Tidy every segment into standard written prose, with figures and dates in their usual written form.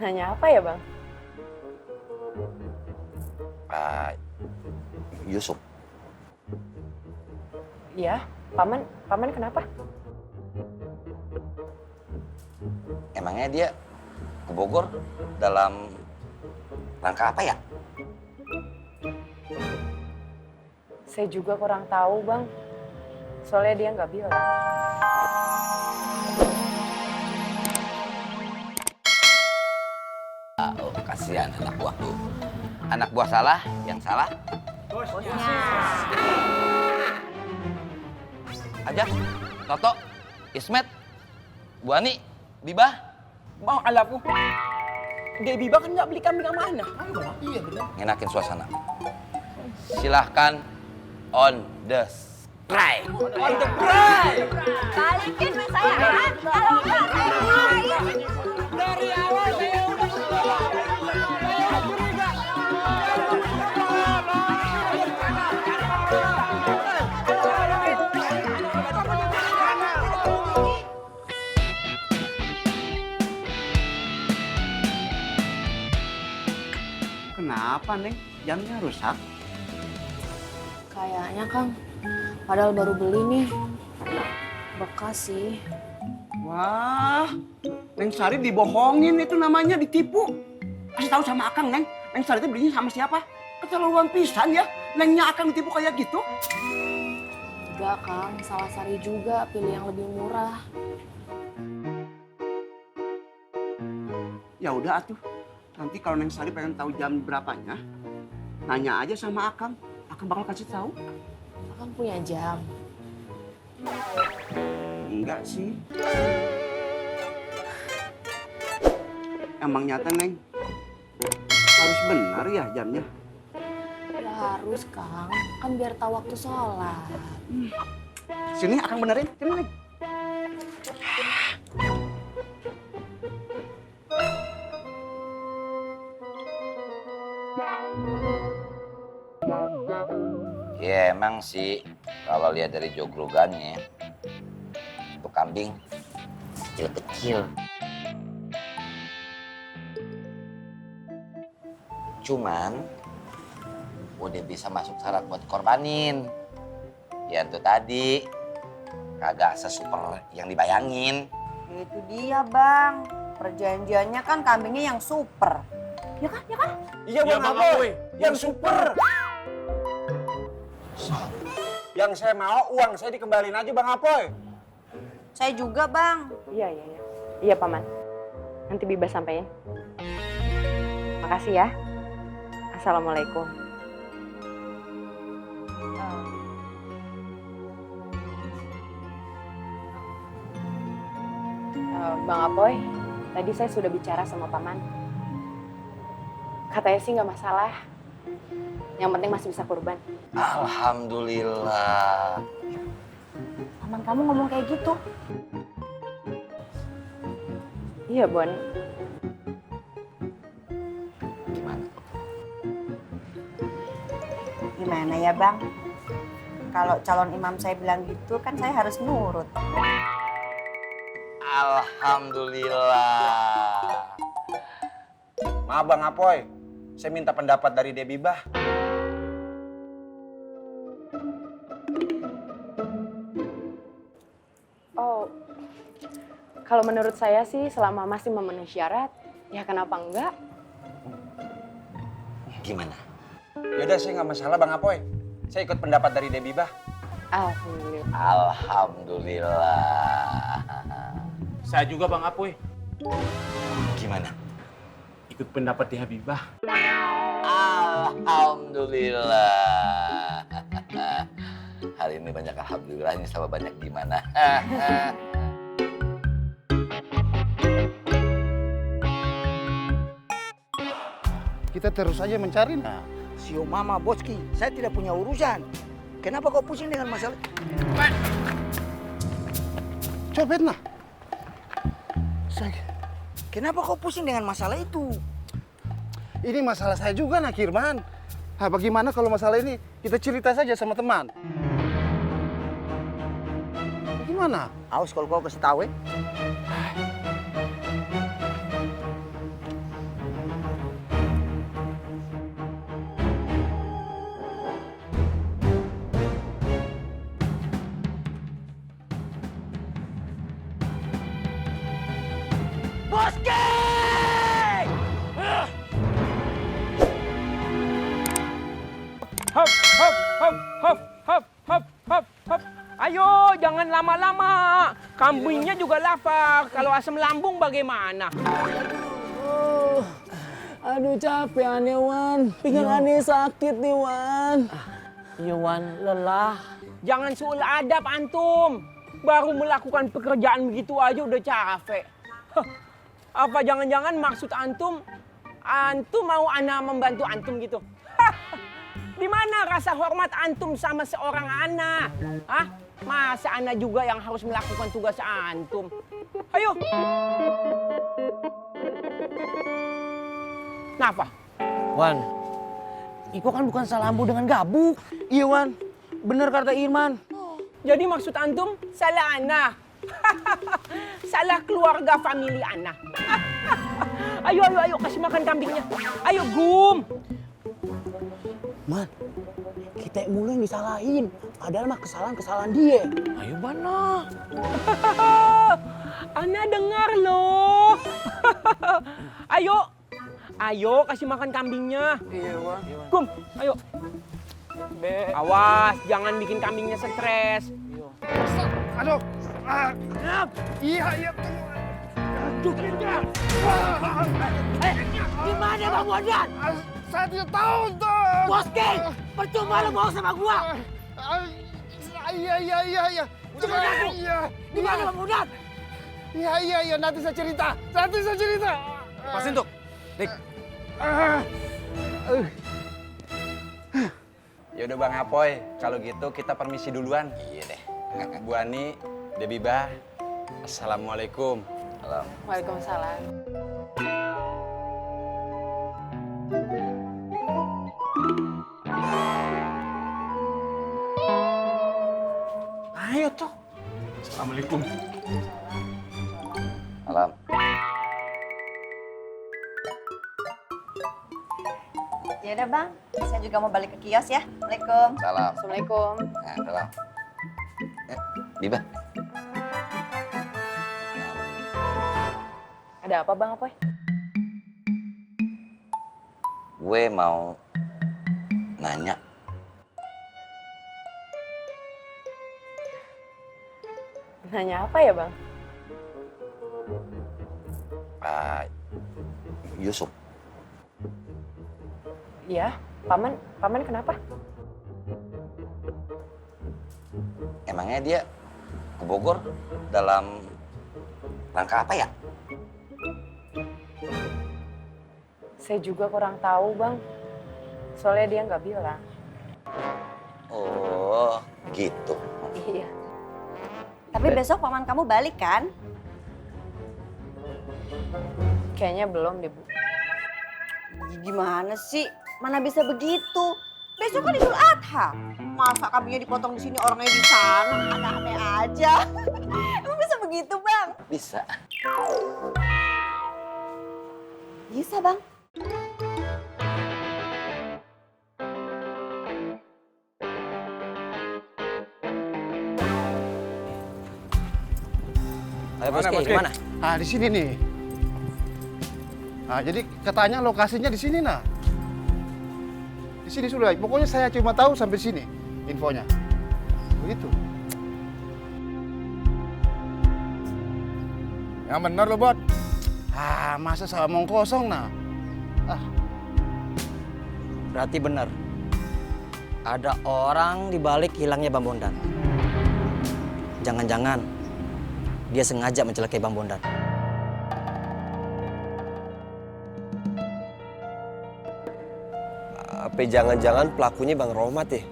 Nanya apa ya, Bang? Pak Yusuf. Iya, Paman kenapa? Emangnya dia ke Bogor dalam rangka apa ya? Saya juga kurang tahu, Bang. Soalnya dia nggak bilang. Oh, kasihan anak buah tuh. Anak buah salah, yang salah Bosnya. Ajak, Toto, Ismet, Bu Ani, Bibah. Bang, alaku. Dek Biba kan nggak beli kambing amanah. Iya benar. Ngenakin suasana. Silahkan on the strike. On the bride. Balikin mas saya kan? Kalau enggak saya mulai. Dari awal saya udah curiga. Kenapa, Neng? Jamnya rusak? Kayaknya Kang, padahal baru beli nih. Bekas sih. Wah, Neng Sari dibohongin itu namanya, ditipu. Kasih tahu sama Akang, Neng. Neng Sari itu belinya sama siapa? Keterlaluan pisan ya. Nengnya Akang ditipu kayak gitu. Enggak Kang, salah Sari juga pilih yang lebih murah. Ya udah atuh. Nanti kalau Neng Sari pengen tahu jam berapanya, nanya aja sama Akang. Akang bakal kasih tahu. Akang punya jam. Enggak sih. Emang nyata, Neng? Harus benar ya jamnya? Ya harus Kang, kan biar tahu waktu sholat. Sini Akang benerin. Sini, Neng. Ya emang sih, kalau lihat dari joglogannya, itu kambing kecil-kecil. Cuman, udah bisa masuk syarat buat korbanin. Ya itu tadi, kagak sesuper yang dibayangin. Itu dia bang, perjanjiannya kan kambingnya yang super. Ya kan, ya kan? Iya bang Aboy, yang super. Yang saya mau uang saya dikembalin aja bang Apoy. Saya juga bang. Iya. Iya, Paman. Nanti Biba sampein. Makasih ya. Assalamualaikum. Bang Apoy, tadi saya sudah bicara sama Paman. Katanya sih nggak masalah. Yang penting masih bisa kurban. Alhamdulillah. Paman kamu ngomong kayak gitu. Iya, Bon. Gimana? Gimana ya bang? Kalau calon imam saya bilang gitu kan saya harus nurut. Alhamdulillah. Maaf bang Apoy, saya minta pendapat dari Debi Bah. Oh, kalau menurut saya sih selama masih memenuhi syarat, ya kenapa enggak? Gimana? Yaudah saya nggak masalah bang Apoy. Saya ikut pendapat dari Debi Bah. Alhamdulillah. Alhamdulillah. Saya juga Bang Apoy. Gimana? Ikut pendapat di Habibah. Alhamdulillah. Hari ini banyak alhamdulillahnya sama banyak gimana. Kita terus saja mencari. Nah, Sio Mama Boski, saya tidak punya urusan. Kenapa kau pusing dengan masalah? Copet nah. Kenapa kau pusing dengan masalah itu? Ini masalah saya juga, Nak Kirman. Nah, bagaimana kalau masalah ini kita cerita saja sama teman? Bagaimana? Awas kalau kau kasih tahu, Boski! Hop, hop, hop, hop, hop, hop, hop, hop. Ayo, jangan lama-lama. Kambingnya juga lapar. Kalau asam lambung bagaimana? Aduh capek aneh Wan, pinggang aneh sakit nih Wan. Iya Wan, lelah. Jangan seolah adab antum. Baru melakukan pekerjaan begitu aja udah capek. Hah, apa jangan-jangan maksud antum mau ana membantu antum gitu? Hah, di mana rasa hormat antum sama seorang ana? Hah? Masa ana juga yang harus melakukan tugas antum? Ayo. Kenapa? Wan, Iko kan bukan salah ambu dengan gabuk. Iya Wan, bener kata Irman. Jadi maksud antum salah ana. Salah keluarga famili ana. Ayo kasih makan kambingnya. Ayo Gum. Man, kita mulu yang disalahin. Padahal mah kesalahan dia. Ayo mana? Ana dengar loh. Ayo kasih makan kambingnya. Iya Wan. Gum, ayo. Awas, jangan bikin kambingnya stres. Aduh. Iya. Gimana Bang Bondan? Saya tidak tahu tuh. Boski, percuma lu bohong sama gua. Iya. Coba ngaku. Gimana Bang Bondan? Iya. Nanti saya cerita. Pasin tuh. Dik. Yaudah Bang Apoy, kalau gitu kita permisi duluan. Iya deh. Bu Ani, Debibah, Assalamualaikum. Salam. Waalaikumsalam. Ayo toh. Assalamualaikum. Salam. Ya udah Bang, saya juga mau balik ke kios ya. Assalamualaikum. Salam. Assalamualaikum. Nah, salam. Biba. Ada apa Bang Apoy? Gue mau nanya. Nanya apa ya Bang? Pak Yusuf. Iya, Paman kenapa? Emangnya dia ke Bogor dalam rangka apa ya? Saya juga kurang tahu Bang. Soalnya dia nggak bilang. Oh, gitu. Iya. Tapi besok paman kamu balik kan? Kayaknya belum deh Bu. Gimana sih? Mana bisa begitu? Besok kan Idul Adha. Masa kambingnya dipotong di sini, orangnya di sana? Aneh-aneh aja. Emang bisa begitu, Bang? Bisa. Bisa, Bang. Ayo Boski, gimana? Nah, di sini nih. Nah, jadi katanya lokasinya di sini, nah. Di sini sudah. Pokoknya saya cuma tahu sampai sini infonya. Begitu. Yang bener lo, Bot. Ah, masa saya omong kosong, nah. Berarti benar. Ada orang di balik hilangnya Bang Bondan. Jangan-jangan dia sengaja mencelakai Bang Bondan. Apa jangan-jangan pelakunya Bang Rohmat ya?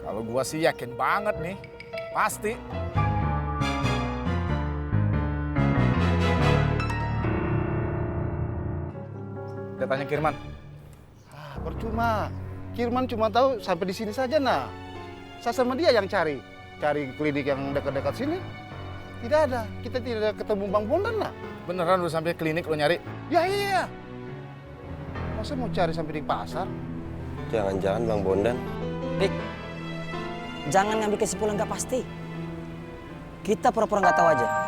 Kalau gua sih yakin banget nih. Pasti. Kita tanya Kirman. Percuma. Kirman cuma tahu sampai di sini saja, nah. Saya sama dia yang cari klinik yang dekat-dekat sini. Tidak ada. Kita tidak ketemu Bang Bondan, nah. Beneran lu sampai klinik lu nyari? Ya iya. Masa mau cari sampai di pasar? Jangan-jangan Bang Bondan. Dik, jangan ngambil kesimpulan nggak pasti. Kita pura-pura nggak tahu aja.